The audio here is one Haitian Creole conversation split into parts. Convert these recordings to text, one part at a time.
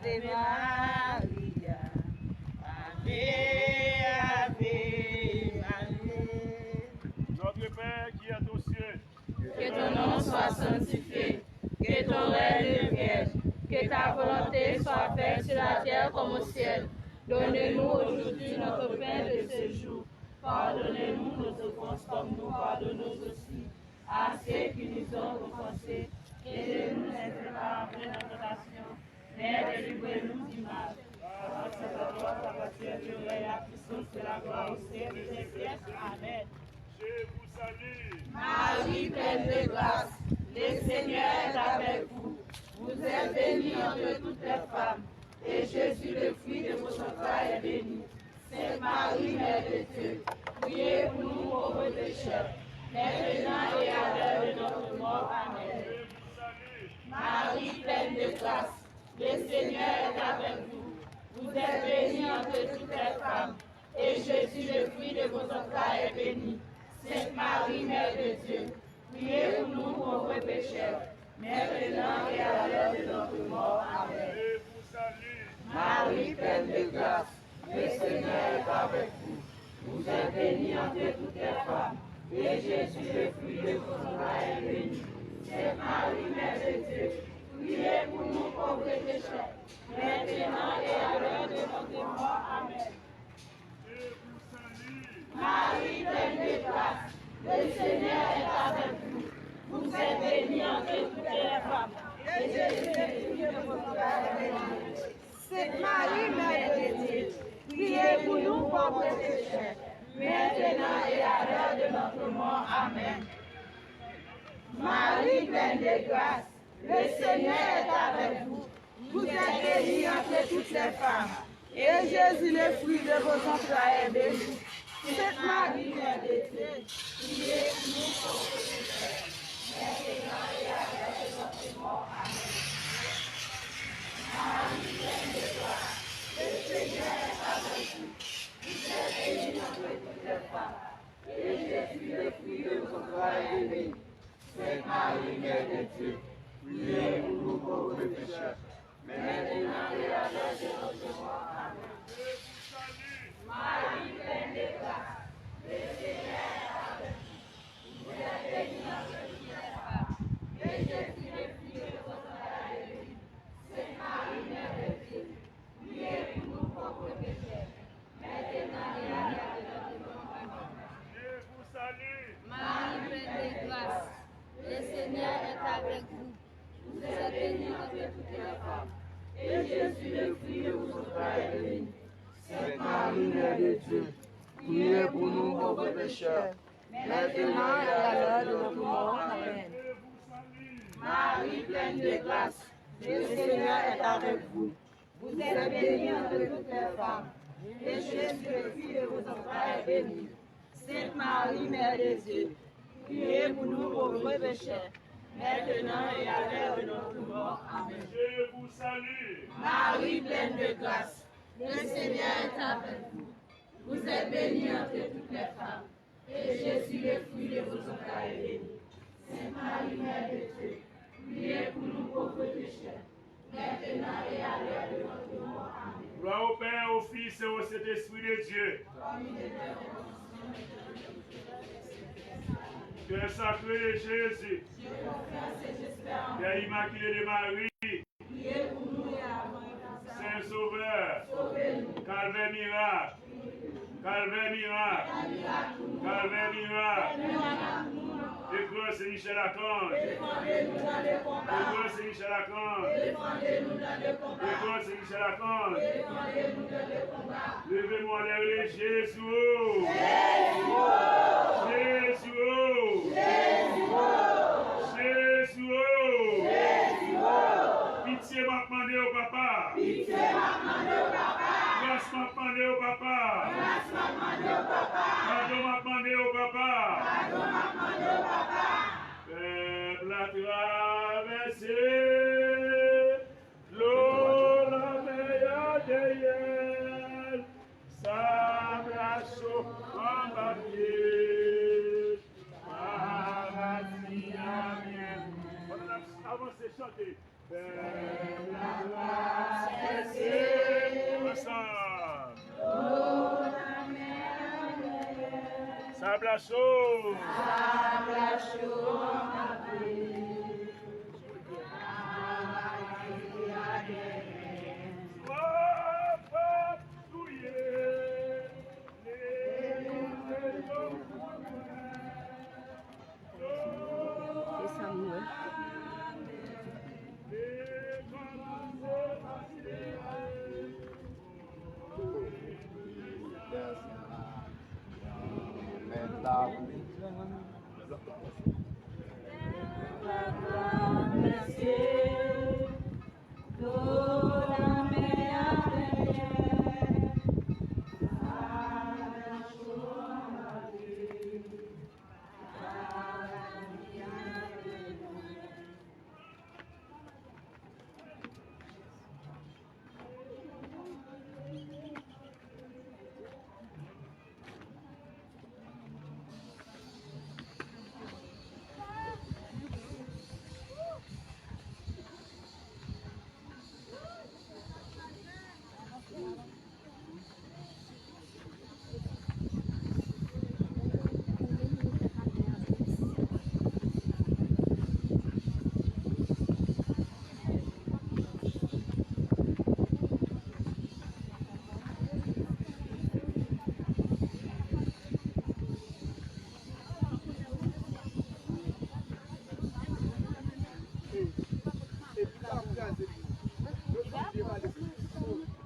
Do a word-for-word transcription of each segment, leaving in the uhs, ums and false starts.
Ave Maria, Ave, Ave Maria. Notre Père qui est aux cieux, que ton nom soit sanctifié, que ton règne vienne, que ta volonté soit faite sur la terre comme au ciel. Donne-nous aujourd'hui notre pain de ce jour. Pardonne-nous nos offenses comme nous pardonnons aussi à ceux qui nous ont offensés, et ne nous laisse pas entrer en tentation, mais délivre-nous du mal. Car c'est à toi qu'appartient le règne, la puissance et la gloire au siècle des siècles. Amen. Je vous salue. Marie, pleine de grâce, le Seigneur est avec vous. Vous êtes bénie entre toutes les femmes, et Jésus, le fruit de vos entrailles, est béni. Sainte Marie, Mère de Dieu, priez pour nous pauvres pécheurs, maintenant et à l'heure de notre mort. Amen. Marie, pleine de grâce, le Seigneur est avec vous. Vous êtes bénie entre toutes les femmes, et Jésus, le fruit de vos entrailles, est béni. Sainte Marie, Mère de Dieu, priez pour nous pauvres pécheurs, maintenant et à l'heure de notre mort. Amen. Marie, pleine de grâce, le Seigneur est avec vous. Vous êtes bénie entre toutes les femmes, et Jésus, le fruit de vos entrailles, est béni. Sainte Marie, Mère de Dieu, priez pour nous pauvres pécheurs, maintenant et à l'heure de notre mort. Amen. Marie, pleine de grâce, le Seigneur est avec vous. Vous êtes bénie entre toutes les femmes, et Jésus, le fruit de vos entrailles, est béni. Sainte Marie, Mère de Dieu, priez pour nous pauvres pécheurs, maintenant et à l'heure de notre mort. Amen. Marie, pleine de grâce, le Seigneur est avec vous. Vous êtes bénie entre toutes les femmes, et Jésus, le fruit de vos entrailles, est béni. Sainte Marie, Mère de Dieu, priez pour nous pauvres pécheurs, maintenant et à l'heure de notre mort. Amen. Marie, pleine de grâce, le Seigneur est avec vous. Vous êtes bénie entre toutes les femmes, et Jésus, le fruit de vos entrailles, est béni. Sainte Marie, Mère de Dieu, priez pour nous pauvres pécheurs, maintenant et à l'heure de notre mort. Amen. Marie, pleine de grâce, le Seigneur est avec vous. Vous êtes bénie entre toutes les femmes, et Jésus, le fruit de vos entrailles, est béni. Sainte Marie, Mère de Dieu, priez pour nous pauvres pécheurs, maintenant et à l'heure de notre mort. Amen. Je vous salue. Marie, pleine de grâce, le Seigneur est avec vous. Vous êtes bénie entre toutes les femmes, et Jésus, le fruit de vos entrailles, est béni. Sainte Marie, Mère de Dieu, priez pour nous pauvres pécheurs, maintenant et à l'heure de notre mort. Amen. Marie, pleine de grâce, le Seigneur est avec vous. Vous êtes bénie entre toutes les femmes, et Jésus, le fruit de vos entrailles, est béni. Sainte Marie, Mère de Dieu, priez pour nous pauvres pécheurs, maintenant et à l'heure de notre mort. Amen. Je vous salue. Marie, pleine de grâce, le Seigneur est avec vous. Vous êtes bénie entre toutes les femmes, et Jésus, le fruit de vos entrailles, est béni. Sainte Marie, Mère de Dieu, priez pour nous pauvres pécheurs, maintenant et à l'heure de notre mort. Amen. Gloire au Père, au Fils et au Saint-Esprit de Dieu. Cœur sacré de Jésus, Père immaculé de Marie, Saint Sauveur, Calvaire miracle, Calvaire miracle, Calvaire miracle. Écran Saint Michel Archange. Écran Saint Michel Archange. Écran Saint Michel Archange. Levez-moi les religieux, Jésus, oh. Jésus, oh. Jésus, oh. Pitye m ap mande w, papa. Pitye m ap mande w, papa. Gras m ap mande w, papa. Gras m ap mande w, papa. Padon m ap mande w, papa. Padon m ap mande w, papa. Pèp la travèse dlo lanmè a dèyè l, sab la cho anba pye l, paradi a byen. Pandan n ap avanse chante. Ansanm. Sab la cho. Se sa m wè.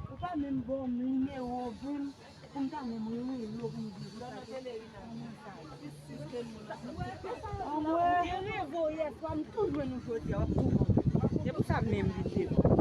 Ou pa menm ban m nimewo vin pou m ta menm rele w pou m di w sa. Anmwey. Te reve w yè swa, m tou jwenn ou jodi a, w ap tou vòlè. Se pou sa m menm vin devan.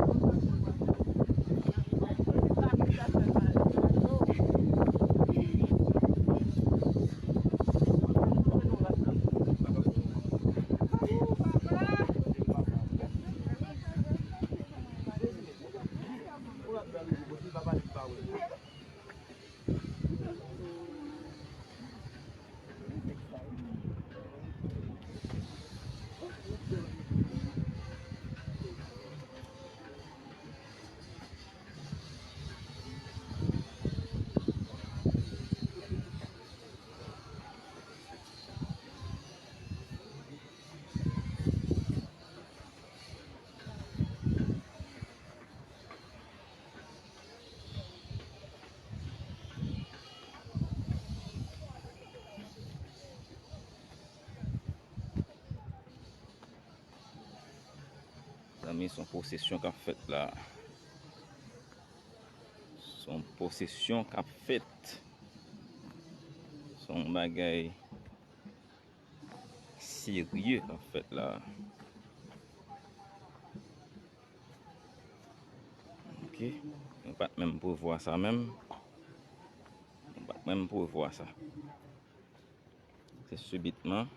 Zanmi, se yon pwosesyon k ap fèt la. Se yon pwosesyon k ap fèt. Se yon bagay serye k ap fèt la. Ok. Nou pa t menm prevwa sa menm. Nou pa t menm prevwa sa. Se sibitman,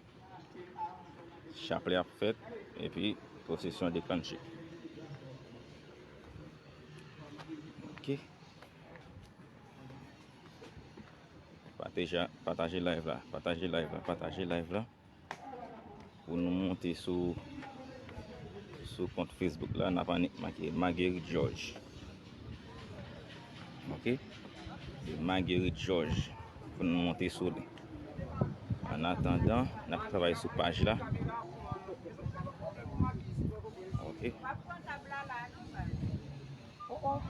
chaplè ap fèt, epi pwosesyon deklanche. Ok. Pataje, pataje live la, pataje live la, pataje live la. Pou nou monte sou, sou kont Facebook la, n ap annik make Marguerite Georges. Ok? Se Marguerite Georges pou nou monte sou li. An atandan, n ap travay sou paj la. Ok? Oh, oh.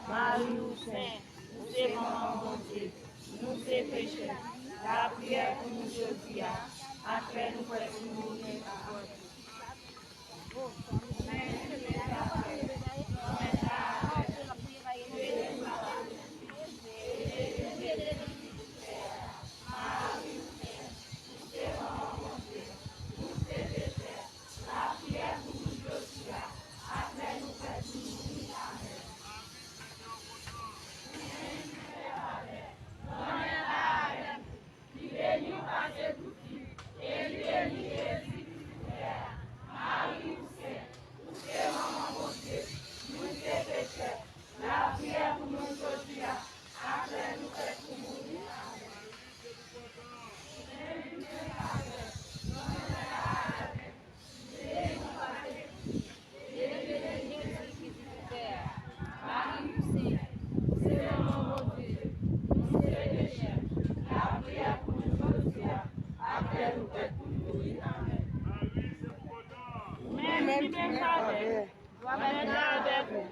Mari ou sen, ou se manman Bondye, nou se pechè. Lapriyè pou nou jodi a, ak lè nou kwè sou nou. Mari, se pou kontan. Ou menm ki plen favè, Bondye avèk ou.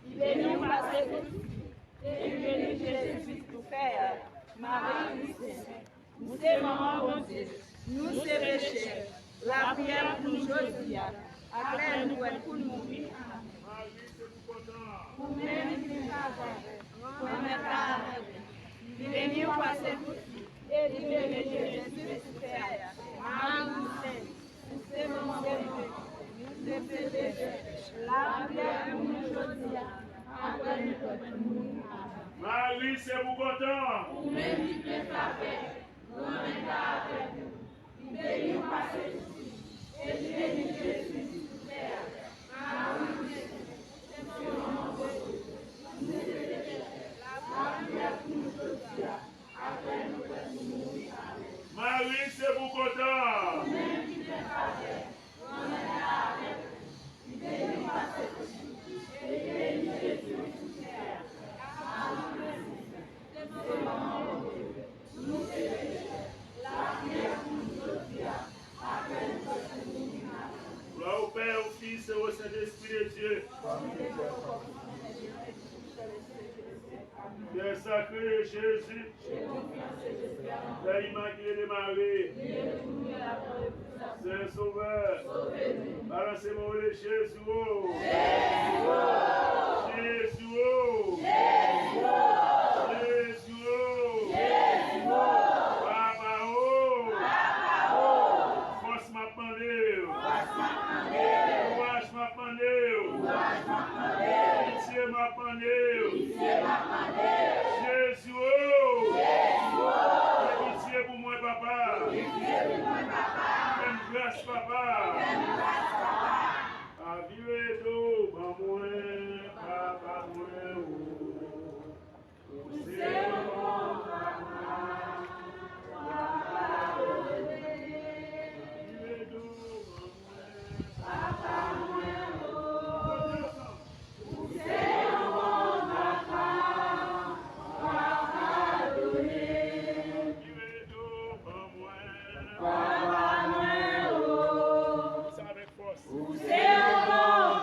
Li beni ou pase tout fi, e li beni Jezi, fwi tou kè a. Mari, ou sent. Ou se manman Bondye. Nou se pechè. Lapriyè pou nou jodi a, ak lè nou prèt pou n mouri. Mari, se pou kontan. Ou menm ki plen favè, Bondye avèk ou. Li beni ou pase tout fi, e li beni Jezi, fwi tou kè a. Mari, ou sent. Ou se manman Bondye. Nou se pechè. Lapriyè pou nou jodi a, ak lè nou prèt pou n mouri. Mari, se pou kontan. Ou menm ki plen favè, Bondye avèk ou. Li beni ou pase tout fi, e li beni Jezi, fwi tou kè a. Mari, ou sent. Ou se manman Bondye. Nou se pechè. Lapriyè pou nou jodi a, ak lè nou prèt pou n mouri. Amèn. Mari, se pou kontan. Ou menm ki plen favè, Bondye avèk ou. Li beni ou pase tout fi, e li beni Jezi, fwi tou kè a. Mari, ou sent. Ou se manman Bondye. Nou se pechè. Lapriyè pou nou jodi a, ak lè nou prèt pou n mouri. Amèn. Glwa au Père, au Fils et au Saint-Esprit de Dieu. Kè sakre de Jezi, Père Immaculé de Marie, Saint Sauveur, balanse men w, rele Jezi o. Jezi o. Jezi o. Papa o. Fòs m ap mande w. Kouraj m ap mande w. Pitye m ap mande w. Jezi o. Gen pitye pou mwen, papa. Fè m gras, papa. A, vire do ban mwen, papa mwen o. Ou se yon bon papa, papa o. Vire do ban mwen, papa mwen o. Ou se yon bon papa, papa adore. Vire do ban mwen, papa mwen o. Di sa avèk fòs. Ou se yon bon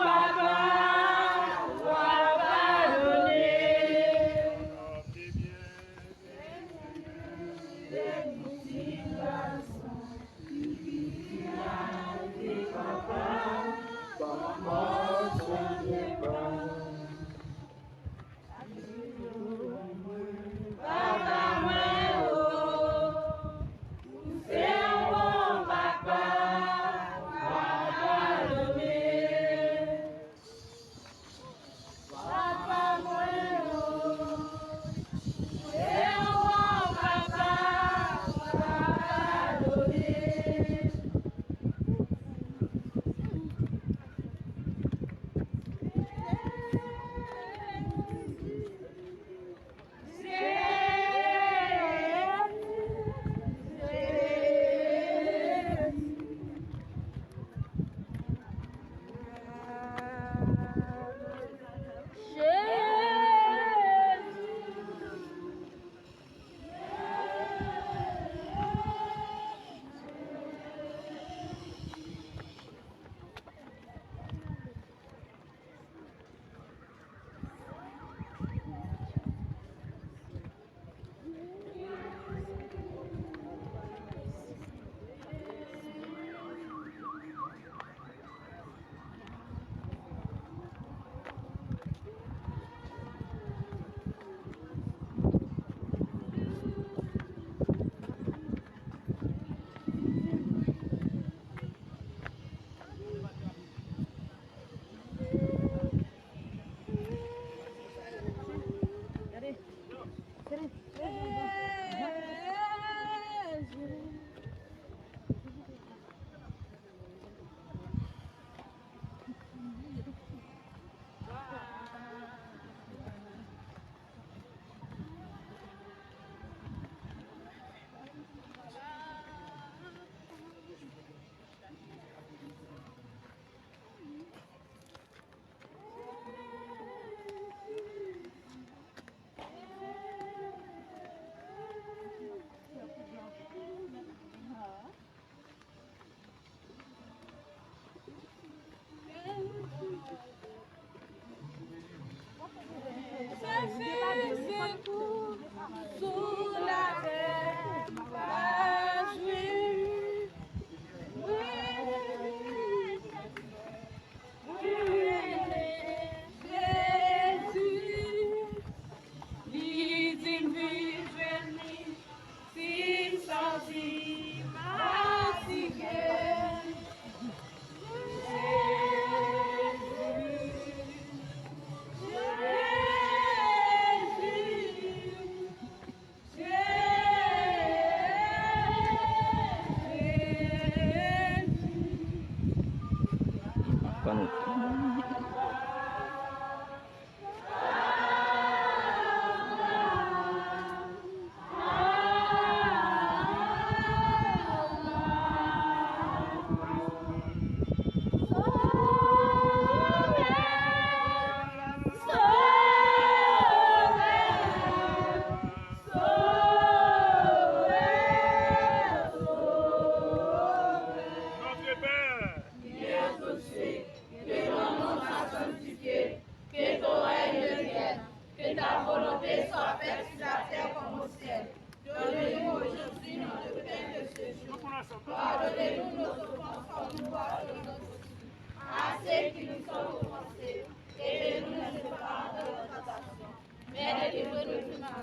Pardonnez-nous nos offenses, comme nous pardonnons aussi à ceux qui nous ont offensés, et ne nous laisse pas entrer en tentation, mais délivre-nous du mal.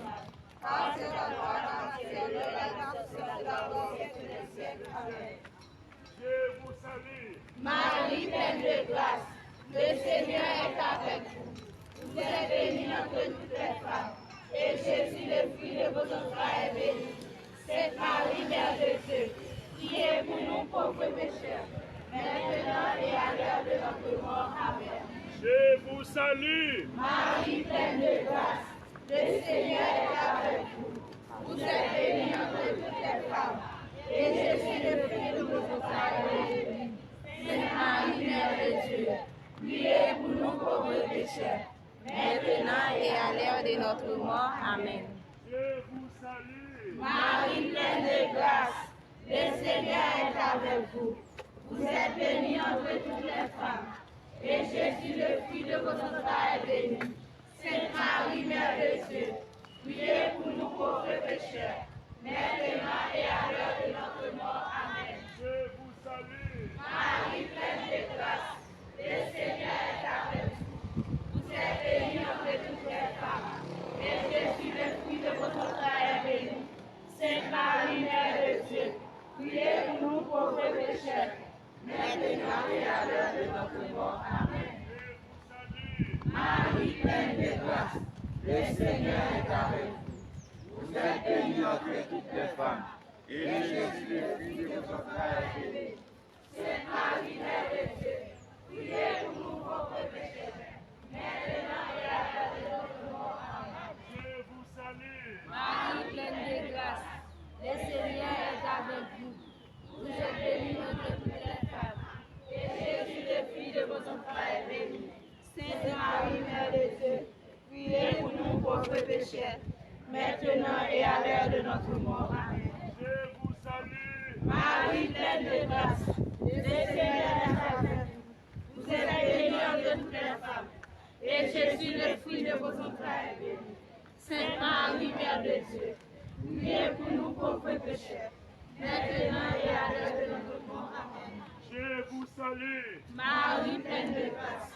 Car c'est à toi la puissance, et la gloire, et la puissance, et la gloire au siècle des siècles. Amen. Je vous salue. Marie pleine de grâce, le Seigneur est avec vous. Vous êtes bénie entre toutes les femmes, et Jésus, le fruit de vos entrailles, est béni. Sainte Marie, Mère de Dieu, priez pour nous pauvres pécheurs, maintenant et à l'heure de notre mort. Amen. Je vous salue. Marie pleine de grâce, le Seigneur est avec vous. Vous êtes bénie entre toutes les femmes, et Jésus, le fruit de vos entrailles, est béni. Sainte Marie, Mère de Dieu, priez pour nous pauvres pécheurs, maintenant et à l'heure de notre mort. Amen. Je vous salue. Marie pleine de grâce, le Seigneur est avec vous. Vous êtes bénie entre toutes les femmes, et Jésus, le fruit de vos entrailles, est béni. Sainte Marie, Mère de Dieu, priez pour nous pauvres pécheurs, maintenant et à l'heure de notre mort. Amen. Je vous salue. Marie pleine de grâce, le Seigneur est avec vous. Vous êtes bénie entre toutes les femmes, et Jésus, le fruit de vos entrailles, est béni. Sainte Marie, Mère de Dieu, priez pour nous pauvres pécheurs, maintenant et à l'heure de notre mort. Amen. Marie pleine de grâce, le Seigneur est avec vous. Vous êtes bénie entre toutes les femmes, et Jésus, le fruit de vos entrailles, est béni. Sainte Marie, Mère de Dieu, priez pour nous pauvres pécheurs, maintenant et à l'heure de notre mort. Amen. Je vous salue. Marie pleine de grâce, le Seigneur est avec vous. Vous êtes bénie entre toutes les femmes, et Jésus, le fruit de vos entrailles, est béni. Sainte Marie, Mère de Dieu, priez pour nous pauvres pécheurs, maintenant et à l'heure de notre mort. Amen. Je vous salue. Marie pleine de grâce, le Seigneur est avec vous. Vous êtes bénie entre toutes les femmes, et Jésus, le fruit de vos entrailles, est béni. Sainte Marie, Mère de Dieu, priez pour nous pauvres pécheurs, maintenant et à l'heure de notre mort. Amen. Je vous salue. Marie pleine de grâce,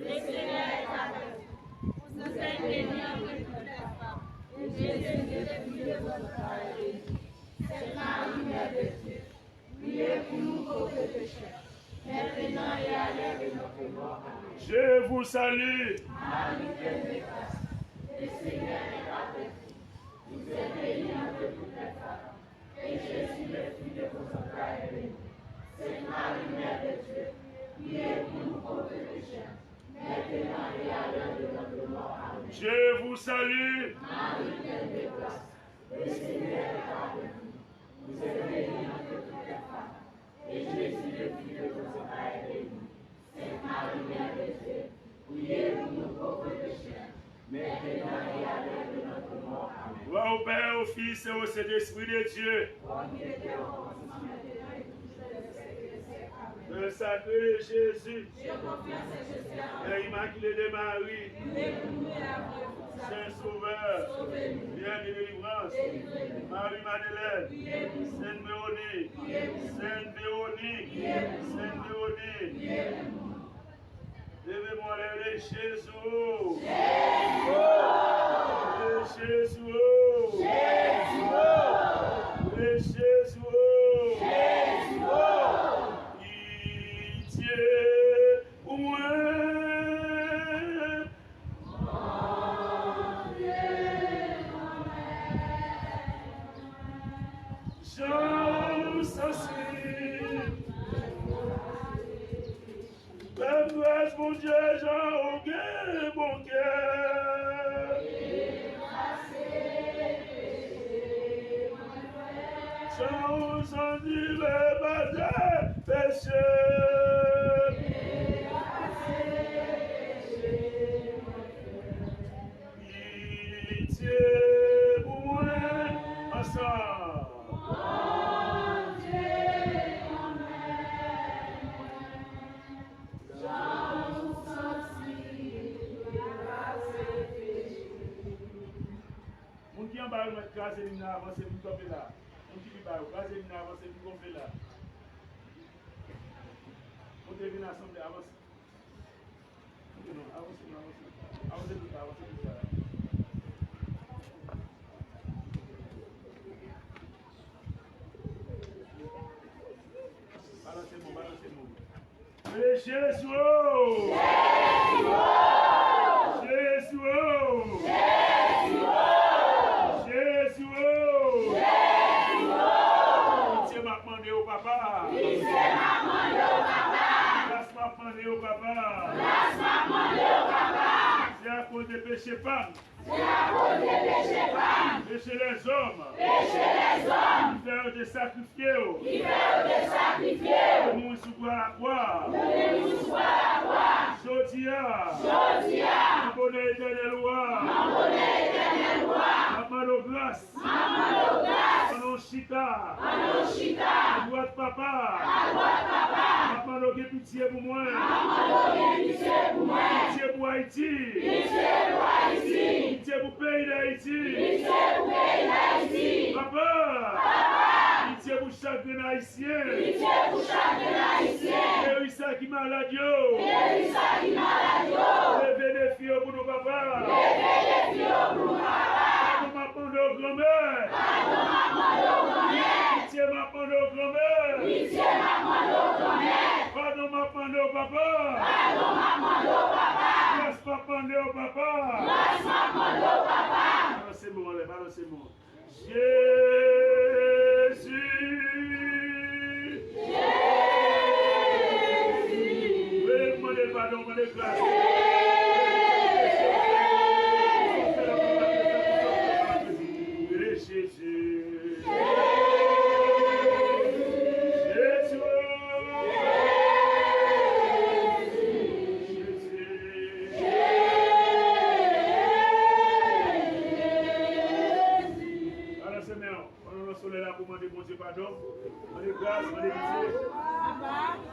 le Seigneur est avec vous. Vous êtes bénie entre toutes les femmes, et Jésus, le fruit de vos entrailles, est béni. Sainte Marie, Mère de Dieu, priez pour nous pauvres pécheurs, maintenant et à l'heure de notre mort. Amen. Je vous salue. Marie pleine de grâce, le Seigneur est avec vous. Vous êtes bénie entre toutes les femmes, et Jésus, le fruit de vos entrailles, est béni. Sainte Marie, Mère de Dieu, priez pour nous pauvres pécheurs, maintenant et à l'heure de notre mort. Amen. Je vous salue. Marie pleine de grâce, le Seigneur est avec vous. Vous êtes bénie entre toutes les femmes, et Jésus, le fruit de vos entrailles, est béni. Sainte Marie, Mère de Dieu, priez pour nous pauvres pécheurs, maintenant et à l'heure de notre mort. Amen. Gloire au Père, au Fils et au Saint-Esprit de Dieu. Comme il était au commencement, maintenant et toujours, et au siècle des siècles. Amen. Cœur sacré de Jésus, Mère immaculée de Marie, Saint Sauveur, Mère de délivrance, Marie Madeleine, Sainte Véronique, Sainte Véronique, Sainte Véronique. Leve men w anlè, le Jezi o. Le Jezi o. Le Jezi o. Pitye pou mwen. Jan ou santi. Pèp gras, Bondye, jan ou gen bon kè. Jan ou santi, efase peche. Pitye pou mwen ansanm. Moun ki anba yo mèt kraze lim nan, avanse vin kanpe la. Moun ki pi Kraze vin avanse, vin gonfle la. Monte vin asanble, avanse. Monte non, avanse non, avanse. Avanse tout la, avanse tout la. Balanse mou, balanse mou. Jezi o! Jezi o! Jezi o! Pitye m ap mande w, papa. Pitye m ap mande w, papa. Gras m ap mande w, papa. Gras m ap mande w, papa. Se akoz de peche pa m. Se akoz de peche pa m. Peche lèzòm. Peche lèzòm. Ki fè yo te sakrifye w. Ki fè yo te sakrifye w. Pou mouri sou bwa lakwa. Pou mouri sou bwa lakwa. Jodi a. Jodi a. Nan bonè etènèl ou a. Nan bonè etènèl ou a. M ap mande w gras. M ap mande w gras. Pandan w chita. Pandan w chita. Adwat papa. Adwat papa. M ap mande w gen pitye pou mwen. M ap mande w gen pitye pou mwen. Pitye pou Ayiti. Pitye pou Ayiti. Pitye pou peyi Dayiti. Pitye pou peyi Dayiti. Papa. Papa. Pitye pou chak grenn Ayisyen. Pitye pou chak grenn Ayisyen. Geri sa ki malad yo. Geri sa ki malad yo. Leve defi yo pou nou, papa. Leve defi yo pou nou, papa. Padon m ap mande w, Granmè. Padon m ap mande w, Granmè. Pitye m ap mande w, Granmè. Pitye m ap mande w, Granmè. Padon m ap mande w, papa. Padon m ap mande w, papa. Gras m ap mande w, papa. Gras m ap mande w, papa. Balanse men w anlè, balanse men w. Jezi. Jezi. Wi, mande l padon, mande l gras. Wi, Jezi. Jezi. Jezi. Ala, Senyè. Pandan w nan solèy la pou mande Bondye padon, mande gras, mande pitye.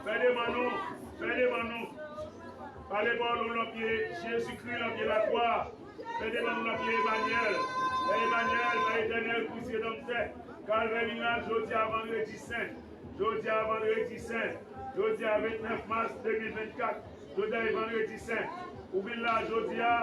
Fè demann ou, fè demann ou. Pale bò w nan pye Jezikri, nan pye lakwa. Fè demann ou nan pye Emanyèl. Pè Emanyèl, Pè Etènèl, Kris Redanmtè. Kalvè mirak, jodi a vandredi sen. Jodi a vandredi sen. Jodi a vennèf mas de mil vennkat. Jodi a e vandredi sen. Ou vin la jodi a,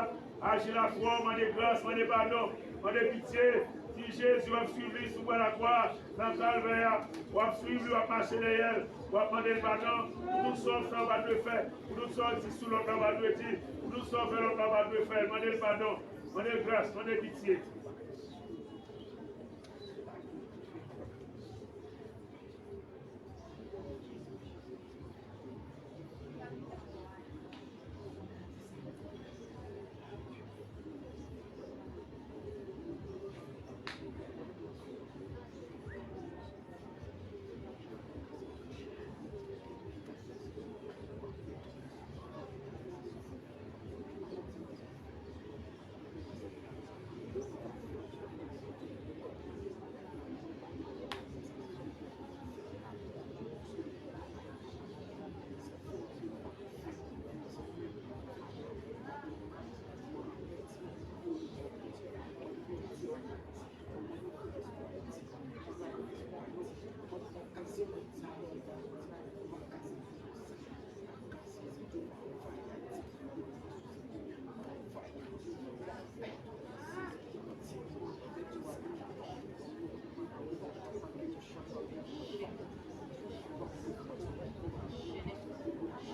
aji lafwa w, mande gras, mande padon, mande pitye. Di Jezi w ap swiv li sou bwa lakwa, nan kalvè a. W ap swiv li, w ap mache dèyè l, w ap mande l padon pou tout sa w fè w pa dwe fè, pou tout sa w di sou lòt la w pa dwe di, pou tout sa w fè lòt la w pa dwe fè. Mande l padon, mande l gras, mande pitye.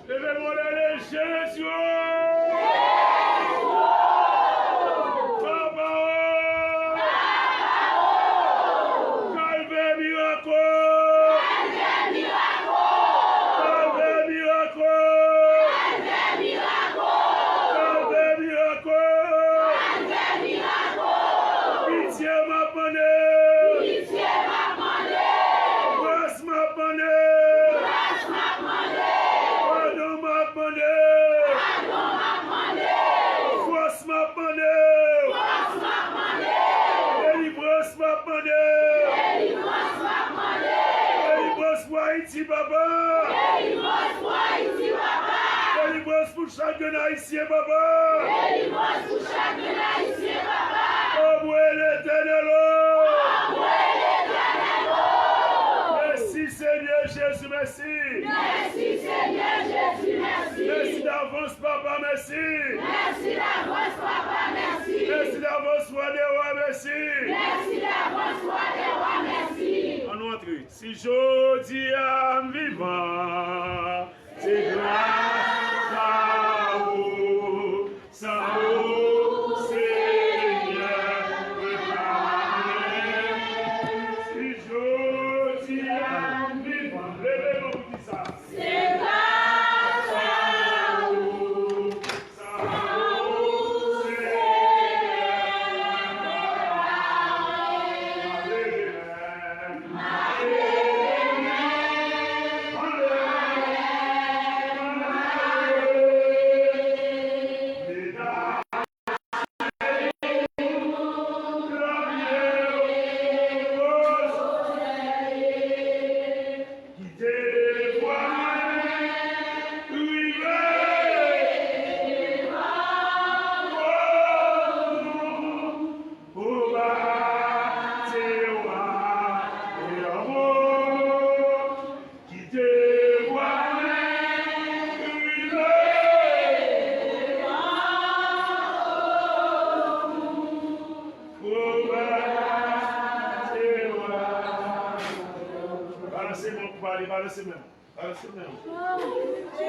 Leve men w anlè, Jezi o! Papa o! Kalvè mirak o! Kalvè mirak o! Kalvè mirak o! Kalvè mirak o! Kalvè mirak o! Pitye m ap mande! Pitye m ap mande! Gras m ap mande! Gras m ap mande! Padon m ap mande! Padon m ap mande! Fòs m ap mande! Fòs m ap mande! Delivrans m ap mande! Delivrans m ap mande! Delivrans pou Ayiti, papa! Delivrans pou Ayiti, papa! Delivrans pou chak grenn Ayisyen, papa! Delivrans pou chak grenn Ayisyen, papa! Anmwe Letènèl o! Anmwe Letènèl o! Jezi, mèsi. Mèsi, Senyè Jezi, mèsi. Mèsi davans, Papa, mèsi. Mèsi davans, Papa, mèsi. Mèsi davans, Wa dè wa, mèsi. Mèsi davans, Wa dè wa, mèsi. Ann antre. Si jodi a m vivan, se gras a ou. San ou, Senyè, mwen pa anyen. Si jodi a m vivan, leve men w pou di sa. Se gras a ou. San ou, Senyè, mwen pa anyen. Leve men. Kite vwa mwen kriye. Balanse men w, balanse men w, balanse men w.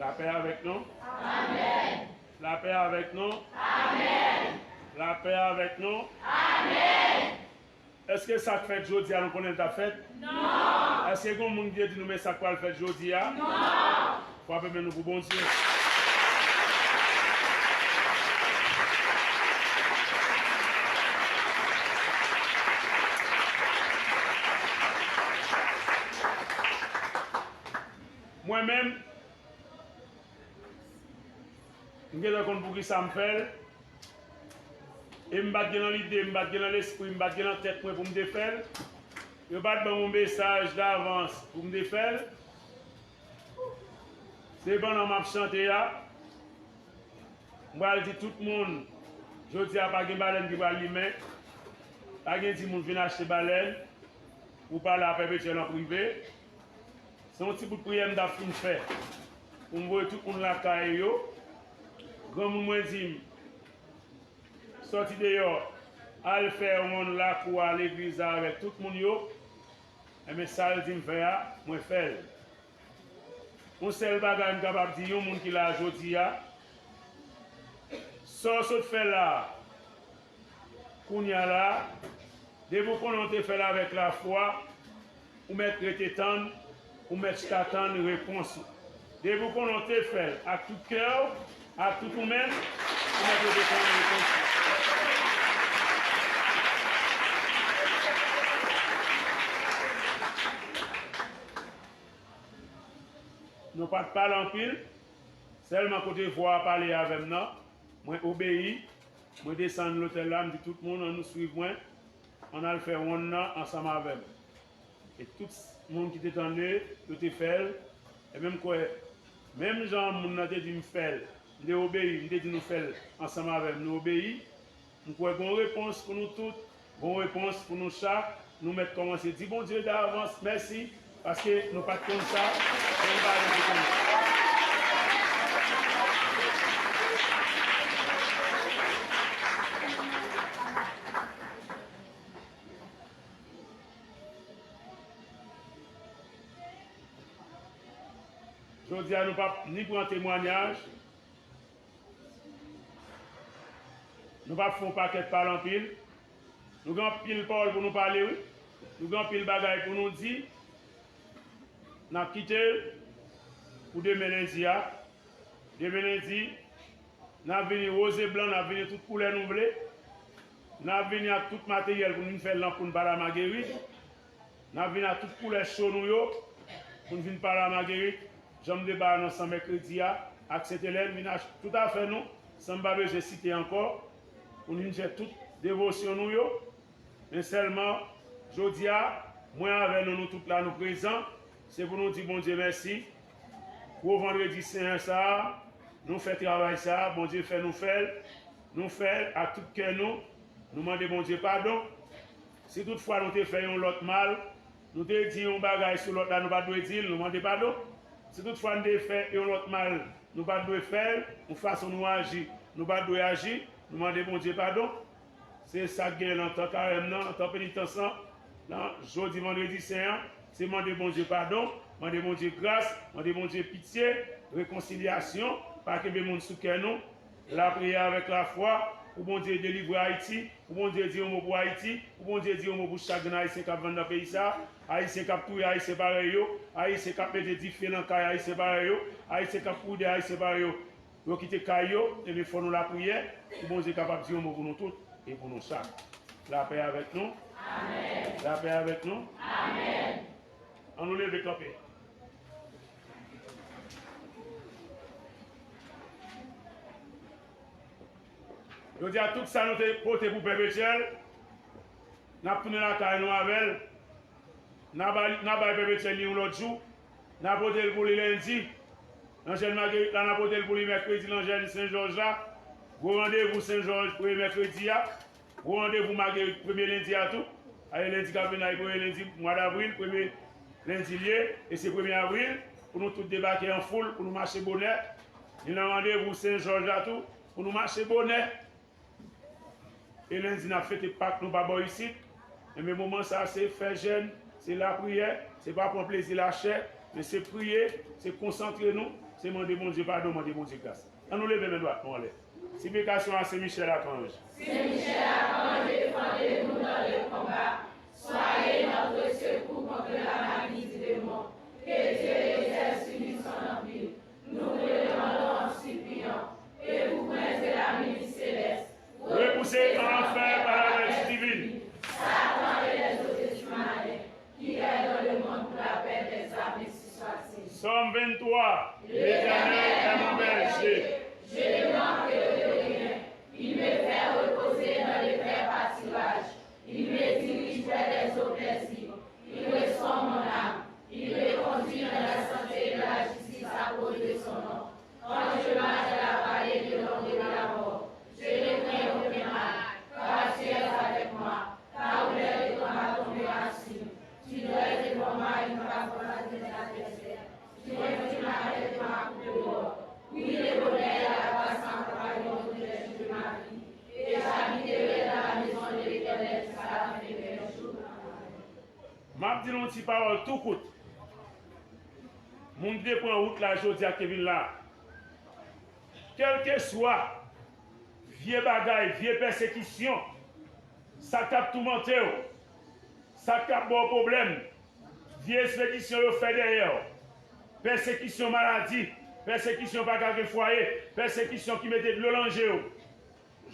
Lapè avèk nou. Amèn. Lapè avèk nou. Amèn. Lapè avèk nou. Amèn. Èske sa k fèt jodi a nou konnen l t ap fèt? Non. Èske gen moun ki te di nou men sa k pral fèt jodi a? Non. Frape men nou pou Bondye. Mwen menm, m gentan konn poukisa m fè l. E m pa t gen nan lide, m pa t gen nan lespri, m pa t gen nan tèt mwen pou m te fè l. Yo pa t ban m yon mesaj davans pou m te fè l. Se pandan m ap chante a, m pral di tout moun, jodi a pa gen balèn ki pral limen. Pa gen di moun vin achte balèn pou pale a Pèpetyèl an prive. Se yon ti bout priyè m t ap fin fè pou m voye tout moun lakay yo. Granmoun mwen di m, sòti deyò, al fè wonn lakou a legliz la avèk tout moun yo. Enben, sa l di m fè a, mwen fè l. Yon sèl bagay m kapab di yon moun ki la jodi a, sa w sot fè la a, kounye a la a, depi w konnen w te fè l avèk lafwa, ou mèt rete tann, ou mèt chita tann repons ou. Depi w konnen w te fè l ak tout kè w, ak tout ou menm, ou mèt rete tann repons ou. Nou pa t pale anpil, sèlman kote vwa a pale avè m nan, mwen obeyi, mwen desann lotèl la, m di tout moun, ann nou swiv mwen, ann al fè wonn nan ansanm avè m. E tout moun ki te tande, yo te fè l, e menm kwè, menm jan moun nan te di m fè l, m te obeyi, m te di nou fè l ansanm avè m, nou obeyi, m kwè gon repons pou nou tout, gon repons pou nou chak. Nou mèt kòmanse di Bondye davans mèsi, paske nou pa t konn sa, men nou pa rete konn. Jodi a, nou p ap ni pran temwanyaj, nou p ap fè yon pakèt pale anpil. Nou gen anpil pawòl pou nou pale, wi. Nou gen anpil bagay pou nou di. N ap kite l pou demen lendi a. Demen lendi, n ap vini woz e blan, n ap vini tout koulè nou vle. N ap vini ak tout materyèl pou n vin fè lankou n pale a Magerit. N ap vin ak tout koulè cho nou yo pou n vin pale a Magerit, jan m te ba yo nan san mèkredi a, ak Sent Elèn, vin achte tout afè nou, san m pa bezwen site ankò, pou n vin fè tout devosyon nou yo. Men sèlman, jodi a, mwen avè nou, nou tout la, nou prezan, se pou nou di Bondye mèsi. Gwo vandredi sen an sa a, nou fè travay sa a, Bondye fè nou fè l, nou fè l ak tout kè nou, nou mande Bondye padon. Si toutfwa nou te fè yon lòt mal, nou te di yon bagay sou lòt la, nou pa t dwe di l, nou mande padon. Si toutfwa n te fè yon lòt mal, nou pa t dwe fè l, yon fason nou aji, nou pa t dwe aji, nou mande Bondye padon. Se sa k genyen nan tan karèm nan, nan tan penitans lan, nan jodi vandredi sen an, se mande Bondye padon, mande Bondye gras, mande Bondye pitye, rekonsilyasyon, pa kenbe moun sou kè nou, lapriyè avèk lafwa, pou Bondye delivre Ayiti, pou Bondye di yon mo pou Ayiti, pou Bondye di yon mo pou chak grenn Ayisyen k ap vann nan peyi sa a, Ayisyen k ap touye Ayisyen parèy yo, Ayisyen k ap mete dife nan kay Ayisyen parèy yo, Ayisyen k ap kouri dèyè Ayisyen parèy yo. Yo kite kay yo, ebyen fò nou lapriyè pou Bondye kapab di yon mo pou nou tout e pou nou chak. Lapè avèk nou. Amèn. Lapè avèk nou. Amèn. An nou leve kanpe. Yo di a tout sa nou te pote pou Pèpetyèl, n ap tounen lakay nou avè l. N a bay, n a bay Pèpetyèl li yon lòt jou. N a pote l pou li lendi. Lanjèn Magerit la, n a pote l pou li mèkredi, lanjèn Sen Jòj la. Gwo randevou Sen Jòj premye mèkredi a. Gwo randevou Magerit premye lendi a tou. Ayè lendi k ap vin la, e premye lendi mwa davril, premye lendi l ye, e se premye avril, pou nou tout debake an foul, pou nou mache bonè. Li nan randevou Sen Jòj la tou, pou nou mache bonè. E lendi n ap fete Pak nou pa bò isit. Enben moman sa a se fè jèn, se lapriyè, se pa pran plezi lachè, Men se priye, se konsantre nou, se mande Bondye padon, mande Bondye gras. Ann nou leve men dwat nou anlè. Siplikasyon a Sen Michèl Akanj. Sen Michèl Akanj, défendez-nous dans le combat. Soyez notre secours contre la magie du démon. Que Dieu exerce sur nous son empire. Nous vous le demandons en suppliant, et vous, prince de l'armée céleste, repoussez enfin par la vertu divine Satan et les autres esprits malins qui errent dans le monde pour la perte des âmes, ainsi soit-il. Psaume vingt-trois. L'Éternel est mon berger. Je ne manquerai de rien. Il me fait reposer dans les verts pâturages. Il me dirige vers les eaux paisibles. Il restaure mon âme. Il me conduit dans la sainteté et la justice à cause de son nom. Quand je marche dans la vallée de l'ombre de la mort, je ne crains aucun mal, car tu es avec moi. Ta roulette et ton bâton me rassurent. Tu dresses devant moi une place dans la demeure adversaire. Tu inclines ma tête et ma coupe dehors. Oui, le bonheur et la grâce m'accompagneront tous les jours de ma vie, et j'habiterai dans la maison de l'Éternel jusqu'à la fin de mes jours. Amen. M ap di nou yon ti pawòl tou kout. Moun ki te pran wout la jodi a ki vin la. Kèlkeswa vye bagay, vye pèsekisyon, sa k ap toumante w, sa k ap ba w pwoblèm, vye espedisyon yo fè dèyè w, pèsekisyon maladi, pèsekisyon pa ka gen fwaye, pèsekisyon ki mete dlo nan je w.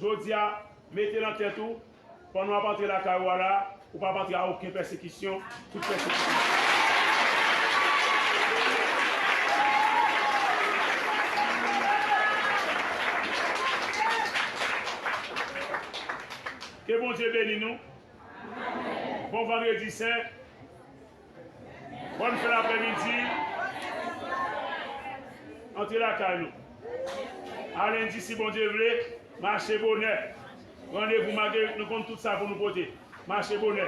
Jodi a, mete nan tèt ou, pandan w ap antre lakay ou a la, ou p ap antre a okenn pèsekisyon, tout pèsekisyon. Ke Bondye beni nou. Bon Vandredi Sen. Bòn fen aprèmidi. Antre lakay nou. A lendi, si Bondye vle, mache bonè. Randevou Magerit, nou konn tout sa pou nou pote. Mache bonè.